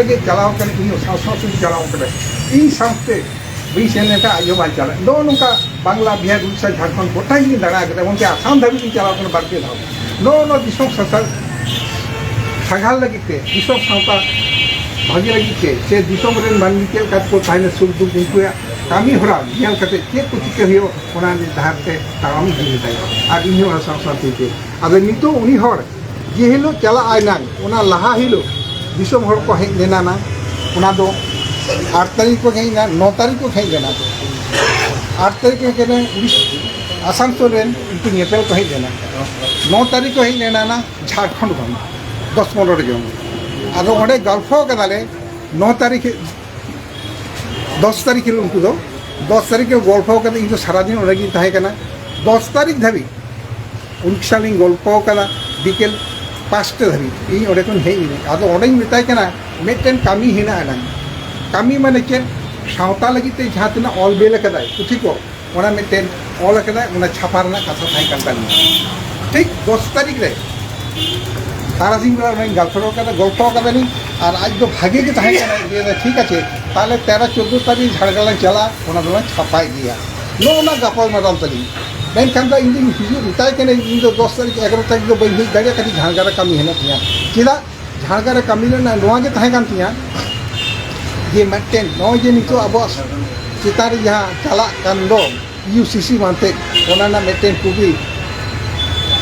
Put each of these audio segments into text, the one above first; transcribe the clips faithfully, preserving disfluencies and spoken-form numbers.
ᱜᱮ ᱪᱟᱞᱟᱣ ᱠᱟᱱᱟ, ᱤᱧ ᱦᱚᱸ ᱥᱟᱶ ᱥᱟᱶ ᱛᱮᱧ ᱪᱟᱞᱟᱣ ᱠᱟᱱᱟ᱾ ᱤᱧ ᱥᱟᱶᱛᱮ ᱵᱟᱹᱧ ᱥᱮᱱ ᱞᱮᱱᱠᱷᱟᱱ ᱟᱡ ᱦᱚᱸ ᱵᱟᱭ ᱪᱟᱞᱟᱜᱼᱟ᱾ ᱱᱚᱜᱼᱚ ᱱᱚᱝᱠᱟ ᱵᱟᱝᱞᱟ, ᱵᱤᱦᱟᱨ, ᱩᱲᱤᱥᱥᱟ, ᱡᱷᱟᱲᱠᱷᱚᱸᱰ ᱜᱚᱴᱟ ᱜᱮᱞᱤᱧ ᱫᱟᱬᱟ ᱠᱮᱫᱟ, ᱜᱚᱢᱠᱮ, ᱟᱥᱟᱢ ᱫᱷᱟᱹᱵᱤᱡ ᱞᱤᱧ ᱪᱟᱞᱟᱣ ᱠᱟᱱᱟ ᱵᱟᱨ ᱯᱮ ᱫᱷᱟᱣ᱾ ᱱᱚᱜᱼᱚ ᱱᱚᱣᱟ ᱫᱤᱥᱚᱢ ᱥᱟᱱᱛᱟᱲ ᱥᱟᱸᱜᱷᱟᱨ ᱞᱟᱹᱜᱤᱫ ᱛᱮ, ᱫᱤᱥᱚᱢ ᱥᱟᱶᱛᱟ ᱵᱷᱟᱜᱮ ᱞᱟᱹᱜᱤᱫ ᱛᱮ, ᱥᱮ ᱫᱤᱥᱚᱢ ᱨᱮᱱ ᱢᱟᱹᱱᱢᱤ ᱪᱮᱫ ᱞᱮᱠᱟ ᱠᱚ ᱛᱟᱦᱮᱱᱟ, ᱥᱩᱠ ᱫᱩᱠ, ᱩᱱᱠᱩᱣᱟᱜ ᱠᱟᱹᱢᱤ ᱦᱚᱨᱟ ᱧᱮᱞ ᱠᱟᱛᱮ ᱪᱮᱫ ᱠᱚ ᱪᱤᱠᱟᱹ ᱦᱩᱭᱩᱜᱼᱟ, ᱚᱱᱟ ᱰᱟᱦᱟᱨ ᱛᱮ ᱛᱟᱲᱟᱢ ᱤᱫᱤ ᱞᱮᱫᱟᱭ᱾ ᱟᱨ ᱤᱧ ᱦᱚᱸ ᱚᱱᱟ ᱥᱟᱶ ᱥᱟᱶ ᱛᱮᱧ ᱪᱮᱫ᱾ ᱟᱫᱚ ᱱᱤᱛᱚᱜ ᱩᱱᱤ ᱦᱚᱲ ᱡᱮ ᱦᱤᱞᱳᱜ ᱪᱟᱞᱟᱜ ᱟᱭ ᱱᱟᱝ, ᱚᱱᱟ ᱞᱟᱦᱟ ᱦᱤᱞᱳᱜ ᱫᱤᱥᱚᱢ ᱦᱚᱲ ᱠᱚ ᱦᱮᱡ ᱞᱮᱱᱟ ᱱᱟᱝ, ᱚᱱᱟ ᱫᱚ ᱟᱴ ᱛᱟᱹᱨᱤᱠᱷ ᱠᱚ ᱦᱮᱡ ᱮᱱᱟ, ᱱᱚ ᱛᱟᱹᱨᱤᱠᱷ ᱠᱚ ᱦᱮᱡ ᱞᱮᱱᱟ᱾ ᱟᱴ ᱛᱟᱹᱨᱤᱠᱷ ᱠᱚ ᱦᱮᱡ ᱞᱮᱱᱟ, ᱩᱲᱤᱥ-, ᱟᱥᱟᱱᱥᱳᱞ ᱨᱮᱱ ᱩᱱᱠᱩ ᱧᱮᱯᱮᱞ ᱠᱚ ᱦᱮᱡ ᱞᱮᱱᱟ᱾ ᱱᱚ ᱛᱟᱹᱨᱤᱠᱷ ᱠᱚ ᱦᱮᱡ ᱞᱮᱱᱟ ᱱᱟᱝ ᱡᱷᱟᱲᱠᱷᱚᱸᱰ ᱠᱷᱚᱱ ᱫᱚᱥ ᱯᱚᱱᱨᱚ ᱡᱚᱱ᱾ ᱟᱫᱚ ᱚᱸᱰᱮ ᱜᱚᱞᱯᱷᱚ ᱠᱟᱫᱟᱞᱮ ᱱᱚ ᱛᱟᱹᱨᱤᱠᱷ, ᱫᱚᱥ ᱛᱟᱹᱨᱤᱠᱷ ᱦᱤᱞᱳᱜ ᱩᱱᱠᱩ ᱫᱚ ᱫᱚᱥ ᱛᱟᱹᱨᱤᱠᱷ ᱨᱮ ᱜᱚᱞᱯᱷᱚ ᱠᱟᱛᱮ ᱤᱧ ᱫᱚ ᱥᱟᱨᱟᱫᱤᱱ ᱚᱸᱰᱮ ᱜᱤᱧ ᱛᱟᱦᱮᱸ ᱠᱟᱱᱟ᱾ ᱫᱚᱥ ᱛᱟᱹᱨᱤᱠᱷ ᱫᱷᱟᱹᱵᱤᱡ ᱩᱱᱠᱩ ᱥᱟᱶ ᱤᱧ ᱜᱚᱞᱯᱷᱚ ᱠᱟᱫᱟ ᱵᱤᱠᱮᱞ ᱯᱟᱸᱪᱴᱟ ᱫᱷᱟᱹᱵᱤᱡ᱾ ᱤᱧ ᱚᱸᱰᱮ ᱠᱷᱚᱱ ᱦᱮᱡ ᱮᱱᱟᱹᱧ᱾ ᱟᱫᱚ ᱚᱸᱰᱮᱧ ᱢᱮᱛᱟᱭ ᱠᱟᱱᱟ, "ᱢᱤᱫᱴᱮᱱ ᱠᱟᱹᱢᱤ ᱦᱮᱱᱟᱜ ᱟᱱᱟᱝ, ᱠᱟᱹᱢᱤ ᱢᱟᱱᱮ ᱪᱮᱫ? ᱥᱟᱶᱛᱟ ᱞᱟᱹᱜᱤᱫ ᱛᱮ ᱡᱟᱦᱟᱸ ᱛᱤᱱᱟᱹᱜ ᱚᱞ ᱵᱮᱞ ᱟᱠᱟᱫᱟᱭ ᱯᱩᱛᱷᱤ ᱠᱚ, ᱚᱱᱟ ᱢᱤᱫᱴᱮᱱ ᱚᱞ ᱟᱠᱟᱫᱟᱭ, ᱚᱱᱟ ᱪᱷᱟᱯᱟ ᱨᱮᱱᱟᱜ ᱠᱟᱛᱷᱟ ᱛᱟᱦᱮᱸ ᱠᱟᱱ ᱛᱟᱹᱞᱤᱧᱟ ᱴᱷᱤᱠ ᱫᱚᱥ ᱛᱟᱹᱨᱤᱠᱷ ᱨᱮ ᱛᱟᱨᱟᱥᱤᱧ ᱵᱮᱲᱟ ᱚᱱᱟᱧ ᱜᱟᱞᱯᱷᱚ ᱠᱟᱫᱟ, ᱜᱚᱞᱯᱷᱚ ᱠᱟᱫᱟᱞᱤᱧ, ᱟᱨ ᱟᱡ ᱫᱚ ᱵᱷᱟᱜᱮ ᱜᱮ ᱛᱟᱦᱮᱸ ᱠᱟᱱᱟ᱾ ᱞᱟᱹᱭ ᱫᱟ, 'ᱴᱷᱤᱠ ᱟᱪᱷᱮ, ᱛᱟᱦᱞᱮ ᱛᱮᱨᱚ ᱪᱳᱫᱽᱫᱳ ᱛᱟᱹᱨᱤᱠᱷ ᱡᱷᱟᱲᱜᱨᱟᱢ ᱞᱟᱝ ᱪᱟᱞᱟᱜᱼᱟ, ᱚᱱᱟ ᱫᱚᱞᱟᱝ ᱪᱷᱟᱯᱟᱭ ᱜᱮᱭᱟ᱾ ᱱᱚᱜᱼᱚ ᱱᱟ ᱜᱟᱯᱟᱞ ᱢᱟᱨᱟᱣ ᱛᱟᱹᱞᱤᱧ᱾ ᱢᱮᱱᱠᱷᱟᱱ ᱫᱚ ᱤᱧ ᱫᱚᱧ ᱦᱤᱡᱩᱜ ᱢᱮᱛᱟᱭ ᱠᱟᱹᱱᱟᱹᱧ, 'ᱤᱧ ᱫᱚ ᱫᱚᱥ ᱛᱟᱹᱨᱤᱠᱷ ᱮᱜᱟᱨᱚ ᱛᱟᱹᱨᱤᱠᱷ ᱫᱚ ᱵᱟᱹᱧ ᱦᱮᱡ ᱫᱟᱲᱮᱭᱟᱜᱼᱟ, ᱠᱟᱹᱴᱤᱡ ᱡᱷᱟᱲᱜᱨᱟᱢ ᱨᱮ ᱠᱟᱹᱢᱤ ᱦᱮᱱᱟᱜ ᱛᱤᱧᱟ᱾ ᱪᱮᱫᱟᱜ?' ᱡᱷᱟᱲᱜᱨᱟᱢ ᱨᱮ ᱠᱟᱹᱢᱤ ᱨᱮᱱᱟᱜ ᱱᱚᱣᱟ ᱜᱮ ᱛᱟᱦᱮᱸ ᱠᱟᱱ ᱛᱤᱧᱟ ᱡᱮ ᱢᱤᱫᱴᱮᱱ ᱱᱚᱜᱼᱚᱭ ᱡᱮ ᱱᱤᱛᱚᱜ ᱟᱵᱚᱣᱟᱜ ᱪᱮᱛᱟᱱ ᱨᱮ ᱡᱟᱦᱟᱸ ᱪᱟᱞᱟᱜ ᱠᱟᱱ ᱫᱚ ᱤᱭᱩ ᱥᱤ ᱥᱤ ᱢᱟᱱᱛᱮ, ᱚᱱᱟ ᱨᱮᱱᱟᱜ ᱢᱤᱫᱴᱮᱱ ᱠᱚᱯᱤ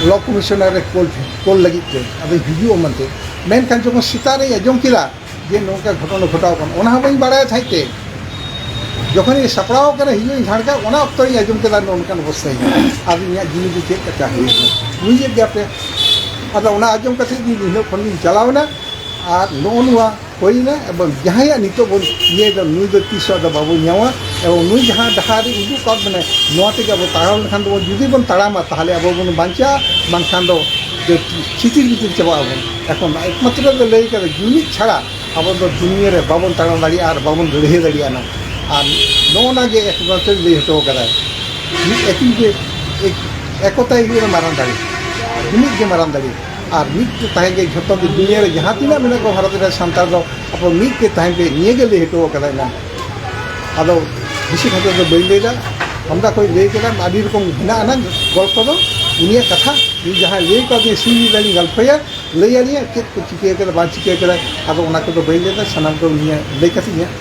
ᱞᱚ ᱠᱚᱢᱤᱥᱚᱱᱟᱨ ᱨᱮ ᱠᱳᱞ, ᱠᱳᱞ ᱞᱟᱹᱜᱤᱫ ᱛᱮ ᱟᱫᱚᱧ ᱦᱤᱡᱩᱜᱼᱟ ᱢᱮᱱᱛᱮ᱾ ᱢᱮᱱᱠᱷᱟᱱ ᱡᱚᱠᱷᱚᱱ ᱥᱮᱛᱟᱜ ᱨᱮᱧ ᱟᱸᱡᱚᱢ ᱠᱮᱫᱟ ᱡᱮ ᱱᱚᱝᱠᱟ ᱜᱷᱚᱴᱚᱱᱟ ᱜᱷᱚᱴᱟᱣ ᱠᱟᱱᱟ, ᱚᱱᱟ ᱦᱚᱸ ᱵᱟᱹᱧ ᱵᱟᱲᱟᱭᱟ ᱛᱟᱦᱮᱸᱫ ᱛᱮ᱾ ᱡᱚᱠᱷᱚᱱᱤᱧ ᱥᱟᱯᱲᱟᱣ ᱠᱟᱱᱟ ᱦᱤᱡᱩᱜ ᱤᱧ ᱡᱷᱟᱲᱠᱷᱚᱸᱰ, ᱚᱱᱟ ᱚᱠᱛᱚ ᱤᱧ ᱟᱸᱡᱚᱢ ᱠᱮᱫᱟ ᱱᱚᱜᱼᱚ ᱱᱚᱝᱠᱟᱱ ᱚᱵᱚᱥᱛᱟ ᱦᱮᱱᱟᱜᱼᱟ᱾ ᱟᱫᱚ ᱤᱧᱟᱹᱜ ᱡᱤᱣᱤ ᱫᱚ ᱪᱮᱫ ᱞᱮᱠᱟ ᱦᱩᱭᱱᱟ, ᱵᱩᱡᱮᱫ ᱜᱮᱭᱟ ᱯᱮ᱾ ᱟᱫᱚ ᱚᱱᱟ ᱟᱸᱡᱚᱢ ᱠᱟᱛᱮ ᱜᱮ ᱤᱧ ᱦᱤᱞᱳᱜ ᱠᱷᱚᱱ ᱜᱤᱧ ᱪᱟᱞᱟᱣ ᱮᱱᱟ᱾ ᱟᱨ ᱱᱚᱜᱼᱚ ᱱᱚᱣᱟ ᱦᱩᱭᱱᱟ, ᱮᱵᱚᱝ ᱡᱟᱦᱟᱸᱭᱟᱜ ᱱᱤᱛᱚᱜ ᱵᱚᱱ ᱤᱭᱟᱹᱭᱮᱫᱟ, ᱱᱩᱭ ᱫᱚ ᱛᱤᱥ ᱦᱚᱸ ᱟᱫᱚ ᱵᱟᱵᱚᱱ ᱧᱟᱢᱟ᱾ ᱮᱵᱚᱝ ᱱᱩᱭ ᱡᱟᱦᱟᱸ ᱰᱟᱦᱟᱨ ᱨᱮ ᱩᱫᱩᱜ ᱠᱟᱫ ᱵᱚᱱᱟᱭ, ᱱᱚᱣᱟ ᱛᱮᱜᱮ ᱟᱵᱚ ᱛᱟᱲᱟᱢ ᱞᱮᱠᱷᱟᱱ ᱫᱚᱵᱚᱱ, ᱡᱩᱫᱤ ᱵᱚᱱ ᱛᱟᱲᱟᱢᱟ, ᱛᱟᱦᱚᱞᱮ ᱟᱵᱚ ᱵᱚᱱ ᱵᱟᱧᱪᱟᱜᱼᱟ, ᱵᱟᱝᱠᱷᱟᱱ ᱫᱚ ᱪᱷᱤᱛᱤᱨ ᱵᱤᱛᱤᱨ ᱪᱟᱵᱟᱜ ᱟᱵᱚᱱ᱾ ᱮᱠᱷᱚᱱ ᱮᱠᱢᱟᱛᱨᱚ ᱫᱚ ᱞᱟᱹᱭ ᱠᱟᱫᱟ, ᱡᱩᱢᱤᱫ ᱪᱷᱟᱲᱟ ᱟᱵᱚ ᱫᱚ ᱫᱩᱱᱤᱭᱟᱹ ᱨᱮ ᱵᱟᱵᱚᱱ ᱛᱟᱲᱟᱢ ᱫᱟᱲᱮᱭᱟᱜᱼᱟ ᱟᱨ ᱵᱟᱵᱚᱱ ᱞᱟᱹᱲᱦᱟᱹᱭ ᱫᱟᱲᱮᱭᱟᱜᱼᱟ ᱱᱟᱝ᱾ ᱟᱨ ᱱᱚᱜᱼᱚ ᱱᱟ ᱜᱮ ᱮᱠᱢᱟᱛᱨᱚ ᱞᱟᱹᱭ ᱦᱚᱴᱚ ᱠᱟᱫᱟᱭ, ᱢᱤᱫ ᱮᱠᱤ ᱜᱮ, ᱮᱠ-, ᱮᱠᱚᱛᱟᱭ ᱦᱩᱭᱩᱜ ᱠᱟᱱᱟ ᱢᱟᱨᱟᱝ ᱫᱟᱲᱮ, ᱡᱩᱢᱤᱫ ᱜᱮ ᱢᱟᱨᱟᱝ ᱫᱟᱲᱮ᱾ ᱟᱨ ᱢᱤᱫ ᱛᱮ ᱛᱟᱦᱮᱸ ᱜᱮ ᱡᱷᱚᱛᱚ ᱜᱮ ᱫᱩᱱᱤᱭᱟᱹ ᱨᱮ ᱡᱟᱦᱟᱸ ᱛᱤᱱᱟᱹᱜ ᱢᱮᱱᱟᱜ ᱠᱚᱣᱟ ᱵᱷᱟᱨᱚᱛ ᱨᱮ ᱥᱟᱱᱛᱟᱲ ᱫᱚ ᱟᱵᱚ ᱢᱤᱫ ᱛᱮ ᱛᱟᱦᱮᱸ ᱯᱮ, ᱱᱤᱭᱟᱹ ᱜᱮ ᱞᱟᱹᱭ ᱦᱚᱴᱚ ᱟᱠᱟᱫᱟ ᱮᱱᱟᱝ᱾ ᱟᱫᱚ ᱵᱮᱥᱤ ᱠᱟᱛᱷᱟ ᱫᱚ ᱵᱟᱹᱧ ᱞᱟᱹᱭᱫᱟ, ᱟᱢᱫᱟ ᱠᱚᱧ ᱞᱟᱹᱭ ᱠᱮᱫᱟ, ᱟᱹᱰᱤ ᱨᱚᱠᱚᱢ ᱦᱮᱱᱟᱜ ᱟᱱᱟᱝ ᱜᱚᱞᱯᱚ ᱫᱚ᱾ ᱩᱱᱤᱭᱟᱜ ᱠᱟᱛᱷᱟ ᱩᱱᱤ ᱡᱟᱦᱟᱸᱭ ᱞᱟᱹᱭ ᱠᱟᱣᱫᱤᱧᱟ ᱥᱤᱧ ᱧᱤᱫᱟᱹ ᱞᱤᱧ ᱜᱚᱞᱯᱷᱚᱭᱟ, ᱞᱟᱹᱭ ᱟᱹᱞᱤᱧᱟ ᱪᱮᱫ ᱠᱚ ᱪᱤᱠᱟᱹ ᱠᱟᱫᱟ ᱵᱟᱝ ᱪᱤᱠᱟᱹ ᱠᱟᱫᱟ, ᱟᱫᱚ ᱚᱱᱟ ᱠᱚᱫᱚ ᱵᱟᱹᱧ ᱞᱟᱹᱭᱫᱟ, ᱥᱟᱱᱟᱢ ᱠᱚ ᱩᱱᱤᱭᱟᱜ ᱞᱟᱹᱭ ᱠᱟᱛᱮ ᱤᱧᱟᱹᱜ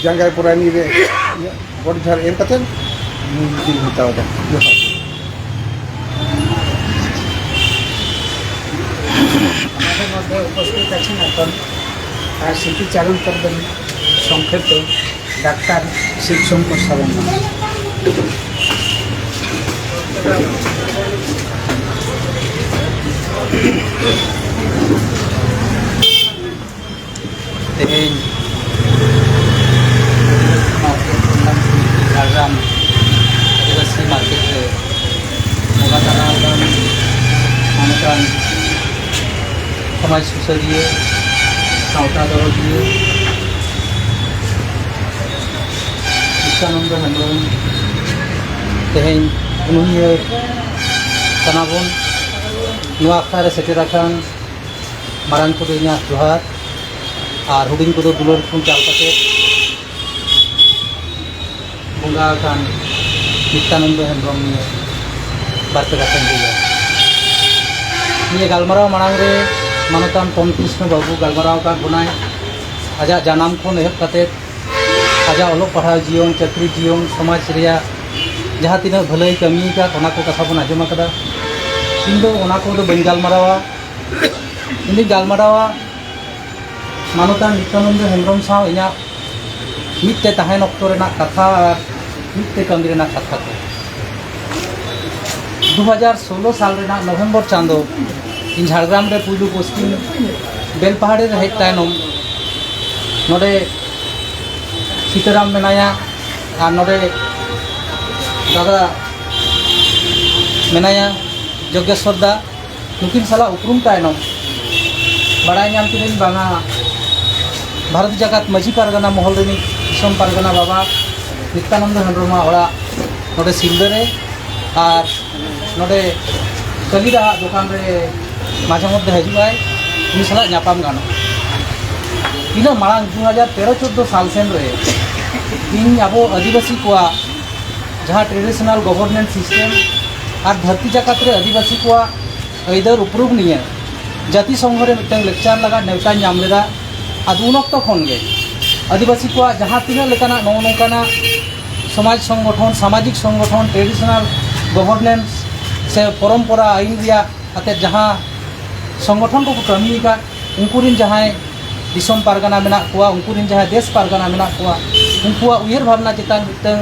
ᱡᱟᱸᱜᱟᱭ ᱯᱚᱨᱟᱭᱱᱤ ᱨᱮ ᱤᱧᱟᱹᱜ ᱜᱚᱰ ᱡᱚᱦᱟᱨ ᱮᱢ ᱠᱟᱛᱮ ᱤᱧ ᱢᱮᱛᱟᱣ ᱫᱟ ᱡᱚᱦᱟᱨ᱾ আমাদের মধ্যে উপস্থিত আছেন এখন তার স্মৃতিচারণ করবেন সংক্ষেপে ডাক্তার শিবশঙ্কর সাবন। ᱛᱮᱦᱮᱧ ᱢᱟᱨᱠᱮᱴ ᱠᱚᱞᱭᱟᱱ ᱥᱚᱢᱤᱛᱤ ᱡᱷᱟᱲᱜᱨᱟᱢ ᱟᱹᱫᱤᱵᱟᱹᱥᱤ ᱢᱟᱨᱠᱮᱴ ᱨᱮ ᱵᱚᱸᱜᱟ ᱛᱟᱞᱟ ᱟᱠᱟᱱ ᱚᱱᱠᱟᱱ ᱥᱚᱢᱟᱡᱽ ᱥᱩᱥᱟᱹᱨᱤᱭᱟᱹ, ᱥᱟᱶᱛᱟ ᱫᱚᱨᱚᱫᱤᱭᱟᱹ ᱱᱤᱛᱭᱟᱱᱚᱱᱫᱚ ᱦᱮᱢᱵᱨᱚᱢ ᱛᱮᱦᱮᱧ ᱚᱱᱩᱭᱦᱟᱹᱨ ᱠᱟᱱᱟ ᱵᱚᱱ᱾ ᱱᱚᱣᱟ ᱟᱠᱷᱲᱟ ᱨᱮ ᱥᱮᱴᱮᱨ ᱟᱠᱟᱱ ᱢᱟᱨᱟᱝ ᱠᱚᱫᱚ ᱤᱧᱟᱹᱜ ᱡᱚᱦᱟᱨ ᱟᱨ ᱦᱩᱰᱤᱧ ᱠᱚᱫᱚ ᱫᱩᱞᱟᱹᱲ ᱠᱷᱚᱱ ᱪᱟᱞ ᱠᱟᱛᱮ ᱵᱚᱸᱜᱟ ᱟᱠᱟᱱ ᱱᱤᱛᱭᱟᱱᱚᱱᱫᱚ ᱦᱮᱢᱵᱨᱚᱢ ᱱᱤᱭᱟᱹ ᱵᱟᱨ ᱯᱮ ᱠᱟᱛᱷᱟᱧ ᱞᱟᱹᱭᱟ᱾ ᱱᱤᱭᱟᱹ ᱜᱟᱞᱢᱟᱨᱟᱣ ᱢᱟᱲᱟᱝ ᱨᱮ ᱢᱟᱱᱚᱛᱟᱱ ᱯᱚᱱ ᱠᱨᱤᱥᱱᱚ ᱵᱟᱹᱵᱩ ᱜᱟᱞᱢᱟᱨᱟᱣ ᱟᱠᱟᱫ ᱵᱚᱱᱟᱭ ᱟᱡᱟᱜ ᱡᱟᱱᱟᱢ ᱠᱷᱚᱱ ᱮᱦᱚᱵ ᱠᱟᱛᱮ ᱟᱡᱟᱜ ᱚᱞᱚᱜ ᱯᱟᱲᱦᱟᱣ ᱡᱤᱭᱚᱱ, ᱪᱟᱹᱠᱨᱤ ᱡᱤᱭᱚᱱ, ᱥᱚᱢᱟᱡᱽ ᱨᱮᱭᱟᱜ ᱡᱟᱦᱟᱸ ᱛᱤᱱᱟᱹᱜ ᱵᱷᱟᱹᱞᱟᱹᱭ ᱠᱟᱹᱢᱤ ᱟᱠᱟᱫ, ᱚᱱᱟ ᱠᱚ ᱠᱟᱛᱷᱟ ᱵᱚᱱ ᱟᱸᱡᱚᱢ ᱟᱠᱟᱫᱟ᱾ ᱤᱧ ᱫᱚ ᱚᱱᱟ ᱠᱚᱫᱚ ᱵᱟᱹᱧ ᱜᱟᱞᱢᱟᱨᱟᱣᱟ᱾ ᱤᱧ ᱫᱚᱧ ᱜᱟᱞᱢᱟᱨᱟᱣᱟ ᱢᱟᱱᱚᱛᱟᱱ ᱱᱤᱛᱭᱟᱱᱚᱱᱫᱚ ᱦᱮᱢᱵᱨᱚᱢ ᱥᱟᱶ ᱤᱧᱟᱹᱜ ᱢᱤᱫ ᱛᱮ ᱛᱟᱦᱮᱱ ᱚᱠᱛᱚ ᱨᱮᱱᱟᱜ ᱠᱟᱛᱷᱟ ᱟᱨ ᱢᱤᱫ ᱛᱮ ᱠᱟᱹᱢᱤ ᱨᱮᱱᱟᱜ ᱠᱟᱛᱷᱟ ᱠᱚ᱾ ᱫᱩ ᱦᱟᱡᱟᱨ ᱥᱳᱞᱞᱳ ᱥᱟᱞ ᱨᱮᱱᱟᱜ ᱱᱚᱵᱷᱮᱢᱵᱚᱨ ᱪᱟᱸᱫᱚ ᱤᱧ ᱡᱷᱟᱲᱜᱨᱟᱢ ᱨᱮ ᱯᱩᱭᱞᱩ ᱯᱚᱥᱪᱤᱢ ᱵᱮᱞᱯᱟᱦᱟᱲᱤ ᱨᱮ ᱦᱮᱡ ᱛᱟᱭᱱᱚᱢ ᱱᱚᱰᱮ ᱥᱤᱛᱟᱹᱨᱟᱢ ᱢᱮᱱᱟᱭᱟ ᱟᱨ ᱱᱚᱰᱮ ᱫᱟᱫᱟ ᱢᱮᱱᱟᱭᱟ ᱡᱚᱜᱽᱜᱮᱥᱣᱚᱨ ᱫᱟ᱾ ᱱᱩᱠᱤᱱ ᱥᱟᱞᱟᱜ ᱩᱯᱨᱩᱢ ᱛᱟᱭᱱᱚᱢ ᱵᱟᱲᱟᱭ ᱧᱟᱢ ᱠᱤᱫᱟᱹᱧ ᱵᱟᱝᱟ ᱵᱷᱟᱨᱚᱛ ᱡᱟᱠᱟᱛ ᱢᱟᱹᱡᱷᱤ ᱯᱟᱨᱜᱟᱱᱟ ᱢᱚᱦᱚᱞ ᱨᱤᱱᱤᱡ ᱫᱤᱥᱚᱢ ᱯᱟᱨᱜᱟᱱᱟ ᱵᱟᱵᱟ ᱱᱤᱛᱭᱟᱱᱚᱱᱫᱚ ᱦᱮᱢᱵᱨᱚᱢᱟᱜ ᱚᱲᱟᱜ ᱱᱚᱰᱮ ᱥᱤᱞᱫᱟᱹ ᱨᱮ᱾ ᱟᱨ ᱱᱚᱰᱮ ᱠᱟᱹᱞᱤᱫᱟ ᱟᱜ ᱫᱚᱠᱟᱱ ᱨᱮ ᱢᱟᱡᱷᱮ ᱢᱚᱫᱽᱫᱷᱮ ᱦᱤᱡᱩᱜ ᱟᱭ, ᱩᱱᱤ ᱥᱟᱞᱟᱜ ᱧᱟᱯᱟᱢ ᱜᱟᱱᱚᱜᱼᱟ᱾ ᱤᱱᱟᱹ ᱢᱟᱲᱟᱝ ᱫᱩ ᱦᱟᱡᱟᱨ ᱛᱮᱨᱚ ᱪᱳᱫᱽᱫᱳ ᱥᱟᱞ ᱥᱮᱱ ᱨᱮ ᱤᱧ ᱟᱵᱚ ᱟᱹᱫᱤᱵᱟᱹᱥᱤ ᱠᱚᱣᱟᱜ ᱡᱟᱦᱟᱸ traditional governance system ᱟᱨ ᱫᱷᱟᱹᱨᱛᱤ ᱡᱟᱠᱟᱛ ᱨᱮ ᱟᱹᱫᱤᱵᱟᱹᱥᱤ ᱠᱚᱣᱟᱜ ᱟᱹᱭᱫᱟᱹᱨ ᱩᱯᱨᱩᱢ ᱱᱤᱭᱮ ᱡᱟᱹᱛᱤ ᱥᱚᱝᱜᱷᱚ ᱨᱮ ᱢᱤᱫᱴᱟᱝ lecture ᱞᱟᱹᱜᱤᱫ ᱱᱮᱣᱛᱟᱧ ᱧᱟᱢ ᱞᱮᱫᱟ᱾ ᱟᱫᱚ ᱩᱱ ᱚᱠᱛᱚ ᱠᱷᱚᱱ ᱜᱮ ᱟᱹᱫᱤᱵᱟᱹᱥᱤ ᱠᱚᱣᱟᱜ ᱡᱟᱦᱟᱸ ᱛᱤᱱᱟᱹᱜ ᱞᱮᱠᱟᱱᱟᱜ ᱱᱚᱜᱼᱚ ᱱᱚᱝᱠᱟᱱᱟᱜ ᱥᱚᱢᱟᱡᱽ ᱥᱚᱝᱜᱚᱴᱷᱚᱱ, ᱥᱟᱢᱟᱡᱤᱠ ᱥᱚᱝᱜᱚᱴᱷᱚᱱ, traditional governance ᱥᱮ ᱯᱚᱨᱚᱢᱯᱚᱨᱟ ᱟᱹᱭᱤᱱ ᱨᱮᱭᱟᱜ ᱟᱛᱮᱫ ᱡᱟᱦᱟᱸ ᱥᱚᱝᱜᱚᱴᱷᱚᱱ ᱠᱚᱠᱚ ᱠᱟᱹᱢᱤ ᱟᱠᱟᱫ, ᱩᱱᱠᱩ ᱨᱤᱱ ᱡᱟᱦᱟᱸᱭ ᱫᱤᱥᱚᱢ ᱯᱟᱨᱜᱟᱱᱟ ᱢᱮᱱᱟᱜ ᱠᱚᱣᱟ, ᱩᱱᱠᱩ ᱨᱤᱱ ᱡᱟᱦᱟᱸᱭ ᱫᱮᱥ ᱯᱟᱨᱜᱟᱱᱟ ᱢᱮᱱᱟᱜ ᱠᱚᱣᱟ, ᱩᱱᱠᱩᱣᱟᱜ ᱩᱭᱦᱟᱹᱨ ᱵᱷᱟᱵᱽᱱᱟ ᱪᱮᱛᱟᱱ ᱢᱤᱫᱴᱟᱝ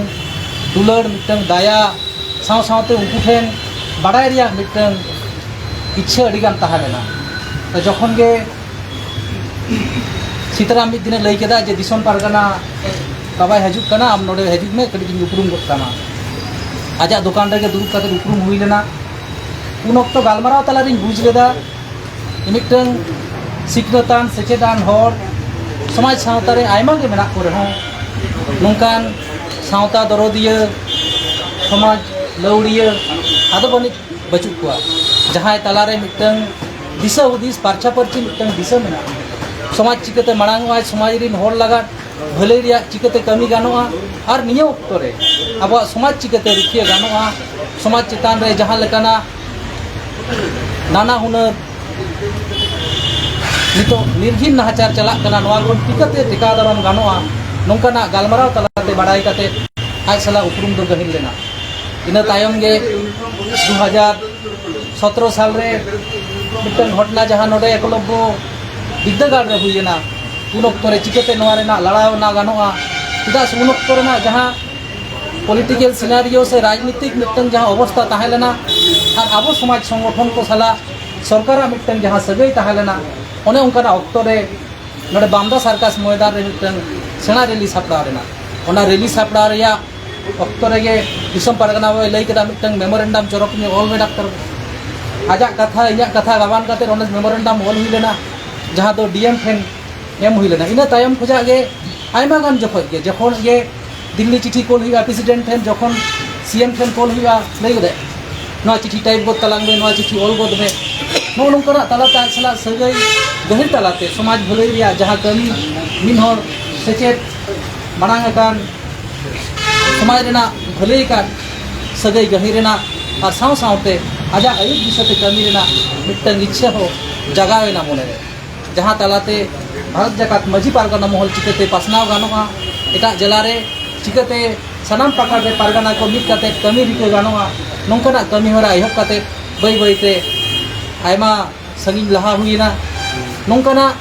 ᱫᱩᱞᱟᱹᱲ, ᱢᱤᱫᱴᱟᱝ ᱫᱟᱭᱟ, ᱥᱟᱶ ᱥᱟᱶᱛᱮ ᱩᱱᱠᱩ ᱴᱷᱮᱱ ᱵᱟᱰᱟᱭ ᱨᱮᱭᱟᱜ ᱢᱤᱫᱴᱟᱝ ᱤᱪᱪᱷᱟᱹ ᱟᱹᱰᱤᱜᱟᱱ ᱛᱟᱦᱮᱸ ᱞᱮᱱᱟ᱾ ᱛᱚ, ᱡᱚᱠᱷᱚᱱ ᱜᱮ ᱥᱤᱛᱟᱨᱟᱢ ᱢᱤᱫ ᱫᱤᱱᱮ ᱞᱟᱹᱭ ᱠᱮᱫᱟ ᱡᱮ, "ᱫᱤᱥᱚᱢ ᱯᱟᱨᱜᱟᱱᱟ ᱵᱟᱵᱟᱭ ᱦᱤᱡᱩᱜ ᱠᱟᱱᱟ, ᱟᱢ ᱱᱚᱰᱮ ᱦᱤᱡᱩᱜ ᱢᱮ, ᱠᱟᱹᱴᱤᱡ ᱤᱧ ᱩᱯᱨᱩᱢ ᱜᱚᱫ ᱠᱟᱢᱟ᱾" ᱟᱡᱟᱜ ᱫᱚᱠᱟᱱ ᱨᱮᱜᱮ ᱫᱩᱲᱩᱵ ᱠᱟᱛᱮ ᱩᱯᱨᱩᱢ ᱦᱩᱭ ᱞᱮᱱᱟ᱾ ᱩᱱ ᱚᱠᱛᱚ ᱜᱟᱞᱢᱟᱨᱟᱣ ᱛᱟᱞᱟᱨᱤᱧ ᱵᱩᱡᱽ ᱞᱮᱫᱟ, ᱢᱤᱫᱴᱟᱝ ᱥᱤᱠᱷᱱᱟᱹᱛᱟᱱ, ᱥᱮᱪᱮᱫᱟᱱ ᱦᱚᱲ ᱥᱚᱢᱟᱡᱽ ᱥᱟᱶᱛᱟ ᱨᱮ ᱟᱭᱢᱟ ᱜᱮ ᱢᱮᱱᱟᱜ ᱠᱚ ᱨᱮᱦᱚᱸ, ᱱᱚᱝᱠᱟᱱ ᱥᱟᱶᱛᱟ ᱫᱚᱨᱚᱫᱤᱭᱟᱹ, ᱥᱚᱢᱟᱡᱽ ᱞᱟᱹᱣᱲᱤᱭᱟᱹ ᱟᱫᱚ ᱵᱟᱹᱱᱩᱜ, ᱵᱟᱹᱪᱩᱜ ᱠᱚᱣᱟ, ᱡᱟᱦᱟᱸᱭ ᱛᱟᱞᱟᱨᱮ ᱢᱤᱫᱴᱟᱝ ᱫᱤᱥᱟᱹ ᱦᱩᱫᱤᱥ, ᱯᱟᱨᱪᱟ ᱯᱟᱹᱨᱪᱤ ᱢᱤᱫᱴᱟᱝ ᱫᱤᱥᱟᱹ ᱢᱮᱱᱟᱜᱼᱟ᱾ ᱥᱚᱢᱟᱡᱽ ᱪᱤᱠᱟᱹᱛᱮ ᱢᱟᱲᱟᱝ ᱚᱜᱼᱟ, ᱥᱚᱢᱟᱡᱽ ᱨᱤᱱ ᱦᱚᱲ ᱞᱟᱜᱟᱫ ᱵᱷᱟᱹᱞᱟᱹᱭ ᱨᱮᱭᱟᱜ ᱪᱤᱠᱟᱹᱛᱮ ᱠᱟᱹᱢᱤ ᱜᱟᱱᱚᱜᱼᱟ, ᱟᱨ ᱱᱤᱭᱟᱹ ᱚᱠᱛᱚ ᱨᱮ ᱟᱵᱚᱣᱟᱜ ᱥᱚᱢᱟᱡᱽ ᱪᱤᱠᱟᱹᱛᱮ ᱨᱩᱠᱷᱤᱭᱟᱹ ᱜᱟᱱᱚᱜᱼᱟ, ᱥᱚᱢᱟᱡᱽ ᱪᱮᱛᱟᱱ ᱨᱮ ᱡᱟᱦᱟᱸ ᱞᱮᱠᱟᱱᱟᱜ ᱱᱟᱱᱟ ᱦᱩᱱᱟᱹᱨ ᱱᱤᱛᱚᱜ ᱱᱤᱨᱜᱷᱤᱱ ᱱᱟᱦᱟᱪᱟᱨ ᱪᱟᱞᱟᱜ ᱠᱟᱱᱟ, ᱱᱚᱣᱟ ᱠᱷᱚᱱ ᱪᱤᱠᱟᱹᱛᱮ ᱴᱮᱠᱟᱣ ᱫᱟᱨᱟᱢ ᱜᱟᱱᱚᱜᱼᱟ, ᱱᱚᱝᱠᱟᱱᱟᱜ ᱜᱟᱞᱢᱟᱨᱟᱣ ᱛᱟᱞᱟᱛᱮ ᱵᱟᱲᱟᱭ ᱠᱟᱛᱮ ᱟᱡ ᱥᱟᱞᱟᱜ ᱩᱯᱨᱩᱢ ᱫᱚ ᱜᱟᱹᱦᱤᱨ ᱞᱮᱱᱟ᱾ ᱤᱱᱟᱹ ᱛᱟᱭᱚᱢ ᱜᱮ ᱫᱩ ᱦᱟᱡᱟᱨ ᱥᱚᱛᱨᱚ ᱥᱟᱞ ᱨᱮ ᱢᱤᱫᱴᱟᱝ ᱜᱷᱚᱴᱚᱱᱟ, ᱡᱟᱦᱟᱸ ᱱᱚᱰᱮ ᱮᱠᱞᱚᱵᱽᱵᱚ ᱵᱤᱫᱽᱫᱟᱹᱜᱟᱲ ᱨᱮ ᱦᱩᱭᱮᱱᱟ, ᱩᱱ ᱚᱠᱛᱚ ᱨᱮ ᱪᱤᱠᱟᱹᱛᱮ ᱱᱚᱣᱟ ᱨᱮᱱᱟᱜ ᱞᱟᱲᱟᱣᱱᱟ ᱜᱟᱱᱚᱜᱼᱟ? ᱪᱮᱫᱟᱜ ᱥᱮ ᱩᱱ ᱚᱠᱛᱚ ᱨᱮᱱᱟᱜ ᱡᱟᱦᱟᱸ political scenario ᱥᱮ ᱨᱟᱡᱽᱱᱤᱛᱤᱠ ᱢᱤᱫᱴᱟᱝ ᱡᱟᱦᱟᱸ ᱚᱵᱚᱥᱛᱟ ᱛᱟᱦᱮᱸ ᱞᱮᱱᱟ ᱟᱨ ᱟᱵᱚ ᱥᱚᱢᱟᱡᱽ ᱥᱚᱝᱜᱚᱴᱷᱚᱱ ᱠᱚ ᱥᱟᱞᱟᱜ ᱥᱚᱨᱠᱟᱨᱟᱜ ᱢᱤᱫᱴᱟᱝ ᱡᱟᱦᱟᱸ ᱥᱟᱹᱜᱟᱹᱭ ᱛᱟᱦᱮᱸ ᱞᱮᱱᱟ, ᱚᱱᱮ ᱚᱱᱠᱟᱱᱟᱜ ᱚᱠᱛᱚ ᱨᱮ ᱱᱚᱰᱮ ᱵᱟᱢᱫᱟ ᱥᱟᱨᱠᱟᱥ ᱢᱚᱭᱫᱟᱱ ᱨᱮ ᱢᱤᱫᱴᱟᱝ ᱥᱮᱬᱟ rally ᱥᱟᱯᱲᱟᱣ ᱞᱮᱱᱟ᱾ ᱚᱱᱟ rally ᱥᱟᱯᱲᱟᱣ ᱨᱮᱭᱟᱜ ᱚᱠᱛᱚ ᱨᱮᱜᱮ ᱫᱤᱥᱚᱢ ᱯᱟᱨᱜᱟᱱᱟ ᱵᱟᱵᱟᱭ ᱞᱟᱹᱭ ᱠᱮᱫᱟ, "ᱢᱤᱫᱴᱟᱝ memorandum ᱪᱚᱨᱚᱠ ᱧᱚᱜ ᱚᱞ ᱢᱮ ᱰᱟᱠᱛᱟᱨ ᱵᱟᱹᱵᱩ᱾" ᱟᱡᱟᱜ ᱠᱟᱛᱷᱟ, ᱤᱧᱟᱹᱜ ᱠᱟᱛᱷᱟ ᱜᱟᱵᱟᱱ ᱠᱟᱛᱮ ᱚᱱᱟ memorandum ᱚᱞ ᱦᱩᱭ ᱞᱮᱱᱟ, ᱡᱟᱦᱟᱸ ᱫᱚ D M ᱴᱷᱮᱱ ᱮᱢ ᱦᱩᱭ ᱞᱮᱱᱟ᱾ ᱤᱱᱟᱹ ᱛᱟᱭᱚᱢ ᱠᱷᱚᱱᱟᱜ ᱜᱮ ᱟᱭᱢᱟ ᱜᱟᱱ ᱡᱚᱠᱷᱚᱡ ᱜᱮ, ᱡᱚᱠᱷᱚᱱ ᱜᱮ ᱫᱤᱞᱞᱤ ᱪᱤᱴᱷᱤ ᱠᱳᱞ ᱦᱩᱭᱩᱜᱼᱟ, president ᱴᱷᱮᱱ, ᱡᱚᱠᱷᱚᱱ C M ᱴᱷᱮᱱ ᱠᱳᱞ ᱦᱩᱭᱩᱜᱼᱟ, ᱞᱟᱹᱭ ᱜᱚᱫᱟᱭ, ᱱᱚᱣᱟ ᱪᱤᱴᱷᱤ ᱴᱟᱭᱤᱯ ᱜᱚᱫ ᱛᱟᱞᱟᱝ ᱢᱮ, ᱱᱚᱣᱟ ᱪᱤᱴᱷᱤ ᱚᱞ ᱜᱚᱫ ᱢᱮ, ᱱᱚᱜᱼᱚ ᱱᱚᱝᱠᱟᱱᱟᱜ ᱛᱟᱞᱟᱛᱮ ᱟᱡ ᱥᱟᱞᱟᱜ ᱥᱟᱹᱜᱟᱹᱭ ᱜᱟᱹᱦᱤᱨ ᱛᱟᱞᱟᱛᱮ ᱥᱚᱢᱟᱡᱽ ᱵᱷᱟᱹᱞᱟᱹᱭ ᱨᱮᱭᱟᱜ ᱡᱟᱦᱟᱸ ᱠᱟᱹᱢᱤ, ᱢᱤᱫ ᱦᱚᱲ ᱥᱮᱪᱮᱫ ᱢᱟᱲᱟᱝ ᱟᱠᱟᱱ, ᱥᱚᱢᱟᱡᱽ ᱨᱮᱱᱟᱜ ᱵᱷᱟᱹᱞᱟᱹᱭ ᱟᱠᱟᱱ ᱥᱟᱹᱜᱟᱹᱭ ᱜᱟᱹᱦᱤᱨ ᱨᱮᱱᱟᱜ ᱟᱨ ᱥᱟᱶ ᱥᱟᱶᱛᱮ ᱟᱡᱟᱜ ᱟᱹᱭᱩᱨ ᱫᱤᱥᱟᱹᱛᱮ ᱠᱟᱹᱢᱤ ᱨᱮᱱᱟᱜ ᱢᱤᱫᱴᱟᱝ ᱤᱪᱪᱷᱟᱹ ᱦᱚᱸ ᱡᱟᱜᱟᱣ ᱮᱱᱟ ᱢᱚᱱᱮᱨᱮ᱾ ᱡᱟᱦᱟᱸ ᱛᱟᱞᱟᱛᱮ ᱵᱷᱟᱨᱚᱛ ᱡᱟᱠᱟᱛ ᱢᱟᱹᱡᱷᱤ ᱯᱟᱨᱜᱟᱱᱟ ᱢᱚᱦᱚᱞ ᱪᱤᱠᱟᱹᱛᱮ ᱯᱟᱥᱱᱟᱣ ᱜᱟᱱᱚᱜᱼᱟ, ᱮᱴᱟᱜ ᱡᱮᱞᱟ ᱨᱮ ᱪᱤᱠᱟᱹᱛᱮ ᱥᱟᱱᱟᱢ ᱯᱟᱠᱟᱲ ᱨᱮ ᱯᱟᱨᱜᱟᱱᱟ ᱠᱚ ᱢᱤᱫ ᱠᱟᱛᱮ ᱠᱟᱹᱢᱤ ᱨᱤᱠᱟᱹ ᱜᱟᱱᱚᱜᱼᱟ, ᱱᱚᱝᱠᱟᱱᱟᱜ ᱠᱟᱹᱢᱤ ᱦᱚᱨᱟ ᱮᱦᱚᱵ ᱠᱟᱛᱮ ᱵᱟᱹᱭ ᱵᱟᱹᱭᱛᱮ ᱟᱭᱢᱟ ᱥᱟᱺᱜᱤᱧ ᱞᱟᱦᱟ ᱦᱩᱭᱮᱱᱟ᱾ ᱱᱚᱝᱠᱟᱱᱟᱜ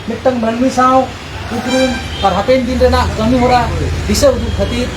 ᱢᱤᱫᱴᱟᱝ ᱢᱟᱹᱱᱢᱤ ᱥᱟᱶ ᱩᱯᱨᱩᱢ ᱟᱨ ᱦᱟᱯᱮᱱ ᱫᱤᱱ ᱨᱮᱱᱟᱜ ᱠᱟᱹᱢᱤ ᱦᱚᱨᱟ ᱫᱤᱥᱟᱹ ᱩᱫᱩᱜ ᱠᱷᱟᱹᱛᱤᱨ